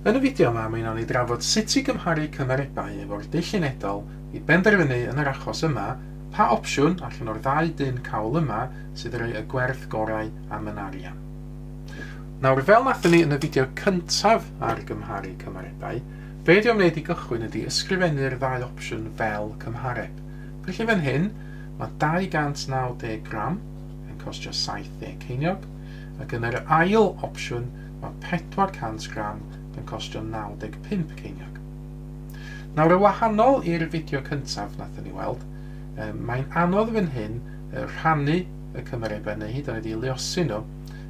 Yn y fideo yma, mi wnawn ni drafod sut i gymharu cymarebau efo'r dull unedol i benderfynu yn yr achos yma pa opsiwn allan o'r ddau dyn cawl yma sydd yn rhoi y gwerth gorau am yn arian. Nawr, fel nathon ni yn y fideo cyntaf ar gymharu cymarebau, be dwi am wneud i gychwyn ydy ysgrifennu'r ddau opsiwn fel cymhareb. Felly fan hyn, mae 290 gram yn costio 70 ceiniog, ac yn yr ail opsiwn mae 400 gram yn costio 95 ceiniog. Nawr, yn wahanol i'r fideo cyntaf nathon ni weld, mae'n anodd fan hyn rhannu y cymarebau neu hyd yn oed i luosi nhw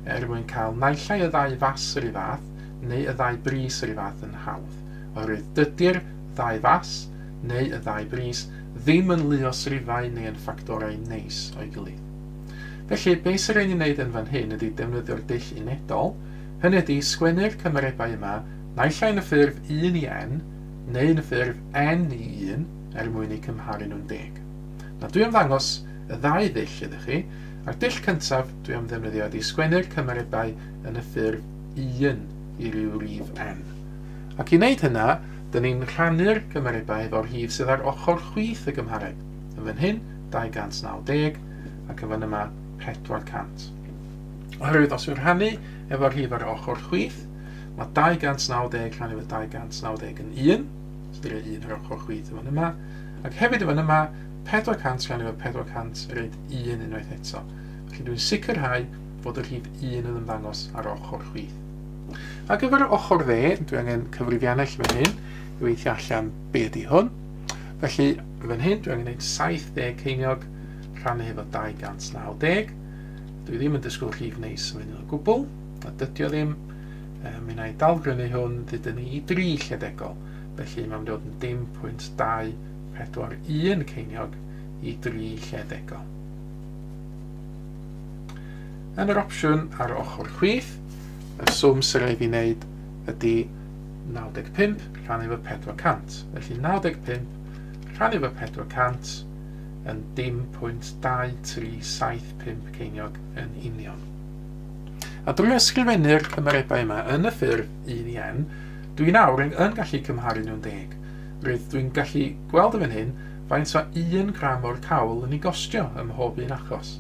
er mwyn cael naill ai y ddau fas yr un fath neu y ddau bris yr un fath yn hawdd, oherwydd dydy'r ddau fas neu y ddau bris ddim yn luosrifau neu yn ffactorau neis o'i gilydd. Felly, be sy'n rhaid ni wneud yn fan hyn ydy defnyddio'r dull unedol, hynny ydy sgwennu'r cymarebau yma naill ai yn y ffurf 1 i n neu yn y ffurf n i 1 er mwyn eu cymharu nhw'n deg. Nawr, dwi am ddangos y ddau ddull iddo chi, a'r dull cyntaf dwi am ddefnyddio ydy sgwennu'r cymarebau yn y ffurf 1 i ryw rif n. Ac i wneud hynna, dyn ni'n rhannu'r cymarebau efo'r rhif sydd ar ochr chwith y gymhareb. Yn fan hyn, 290, ac yn fan yma, 400. Oherwydd os yw'n rhannu efo'r rhif ar ochr chwith, mae 290 rhannu efo 290 yn 1, sydd yn rhoi 1 ar ochr chwith yn fan yma, ac hefyd yn fan yma, 400 rhannu efo 400 yn rhoi 1 unwaith eto. Felly dwi'n sicrhau fod y rhif 1 yn ymddangos ar ochr chwith. Ar gyfer yr ochr dde, dwi angen cyfrifiannell fan hyn i weithio allan be ydy hwn. Felly, fan hyn, dwi angen gwneud 70 ceiniog rhannu efo 290. Dwi ddim yn disgwyl rhif neis yn mynd o gwbl, a dydy o ddim. Mi wna i dalgrynu hwn, ddudwn ni, i 3 lledegol. Felly mae'n mynd i fod yn dim pwynt 241 ceiniog i 3 lledegol. Yn yr opsiwn ar ochr chwith, y swm sy'n rhaid i wneud ydy 95 rhannu efo 400. Felly 95 rhannu efo 400 yn dim pwynt 2375 ceiniog yn union. A drwy ysgrifennu'r cymarebau yma yn y ffurf 1 i n, dwi nawr yn gallu cymharu nhw'n deg. Rwydd dwi'n gallu gweld yn fan hyn faint o 1 gram o'r cawl yn ei gostio ym mhob un achos.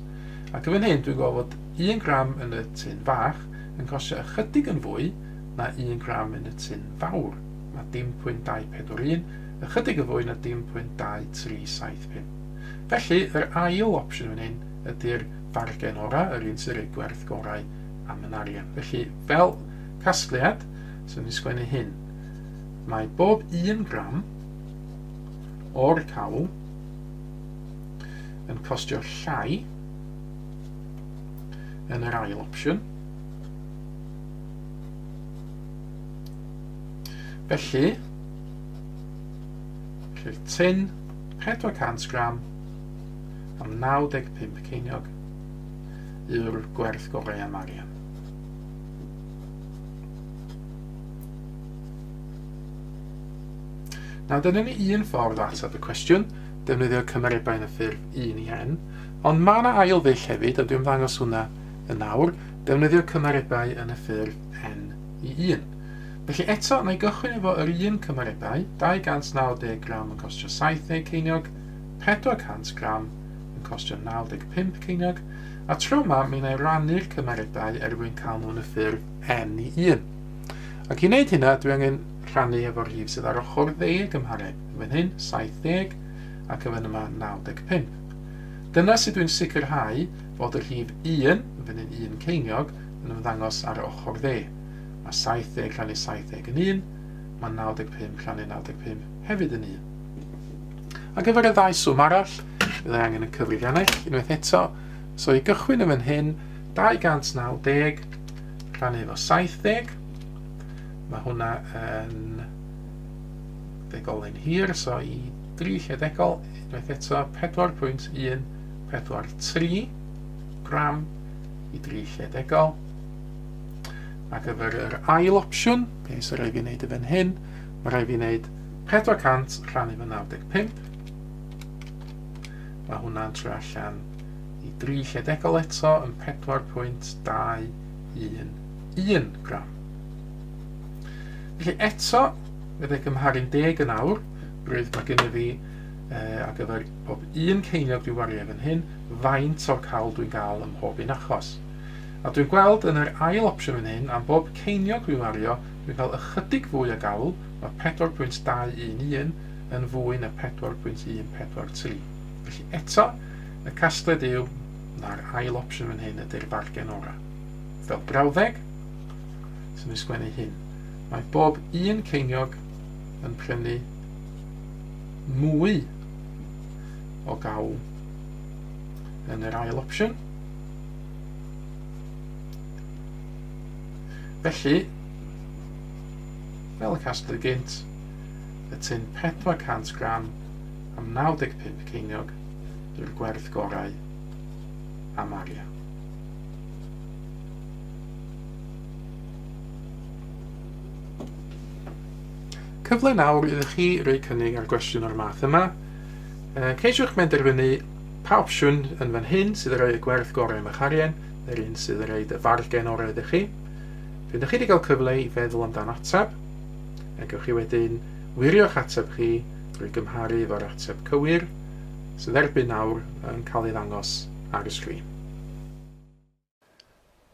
Ac yn fan hyn dwi'n gweld fod 1 gram yn y tun fach yn costio ychydig yn fwy na 1 gram yn y tun fawr. Mae dim pwynt 241 ychydig yn fwy na dim pwynt 2375. Felly, yr ail opsiwn fan hyn ydy'r fargen orau, yr un sy'n rhoi gwerth gorau am yn arian. Felly, fel casgliad, swn i'n sgwennu hyn. Mae bob 1 gram o'r cawl yn costio llai yn yr ail opsiwn. Felly, felly'r tun 400 gram am 95 ceiniog yw'r gwerth gorau am arian. Nawr, dyna ni un ffordd o ateb y cwestiwn, defnyddio cymarebau yn y ffurf 1 i n, ond mae yna ail ddull hefyd, a dwi'n ddangos hwnna yn awr, defnyddio cymarebau yn y ffurf n i 1. Felly eto, na i gychwyn efo yr un cymarebau, 290 gram yn costio 70 ceiniog, 400 gram yn costio 95 ceiniog, a tro yma mi wna i rannu'r cymarebau er mwyn cael nhw yn y ffurf n i 1. Ac i wneud hynna, dwi angen rhannu efo'r rhif sydd ar ochr dde y gymhareb, yn fan hyn 70 ac yn fan yma 95. Dyna sut dwi'n sicrhau fod y rhif 1, yn fan hyn 1 ceiniog, yn ymddangos ar ochr dde. Mae 70 rhannu 70 yn 1, mae 95 rhannu 95 hefyd yn 1. Ar gyfer y ddau swm arall, byddai angen y cyfrifiannell unwaith eto. So i gychwyn yn fan hyn, 290 rhannu efo 70, mae hwnna yn ddegolyn hir, so i 3 lle degol, unwaith eto 4.143 gram i 3 lle degol. Ar gyfer yr ail opsiwn, beth sy'n rhaid fi wneud yn fan hyn, mae rhaid fi wneud 400 rhannu efo 95. Mae hwnna'n troi allan i 3 lle degol eto yn 4.211 gram. Felly eto, fydd ei gymharu'n deg yn awr, rwydd mae gennyf fi ar gyfer pob un ceiniog dwi'n wario fan hyn, faint o'r cawl dwi'n gael ym mhob un achos. A dwi'n gweld yn yr ail opsiwn fan hyn, am bob ceiniog dwi'n wario, dwi'n cael ychydig fwy o gawl, mae 4.211 yn fwy na 4.143. Felly eto, y casgliad yw na'r ail opsiwn fan hyn ydy'r fargen orau. Fel brawddeg, sy'n ei sgwennu hyn. Mae bob un ceiniog yn prynu mwy o gawl yn yr ail opsiwn. Felly, fel y casglu gynt, y tun 400 gram am 95 ceiniog yw'r gwerth gorau am arian. Cyfle nawr iddo chi roi cynnig ar gwestiwn o'r math yma. Ceisiwch benderfynu pa opsiwn yn fan hyn sydd yn rhoi y gwerth gorau am eich arian, neu'r un sydd yn rhoi y fargen orau iddo chi. Pryd ydych chi wedi cael cyfle i feddwl amdan ateb, a gewch chi wedyn wirio'ch ateb chi drwy gymharu efo'r ateb cywir sydd erbyn nawr yn cael ei ddangos ar y sgrin.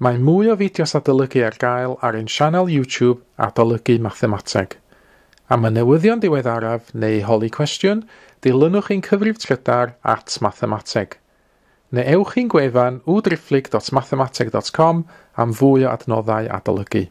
Mae mwy o fideos adolygu ar gael ar ein sianel YouTube Adolygu Mathemateg. Am y newyddion diweddaraf neu holi cwestiwn, dilynwch ein cyfrif trydar @mathemateg. Neu ewch i'n gwefan www.mathemateg.com am fwy o adnoddau adolygu.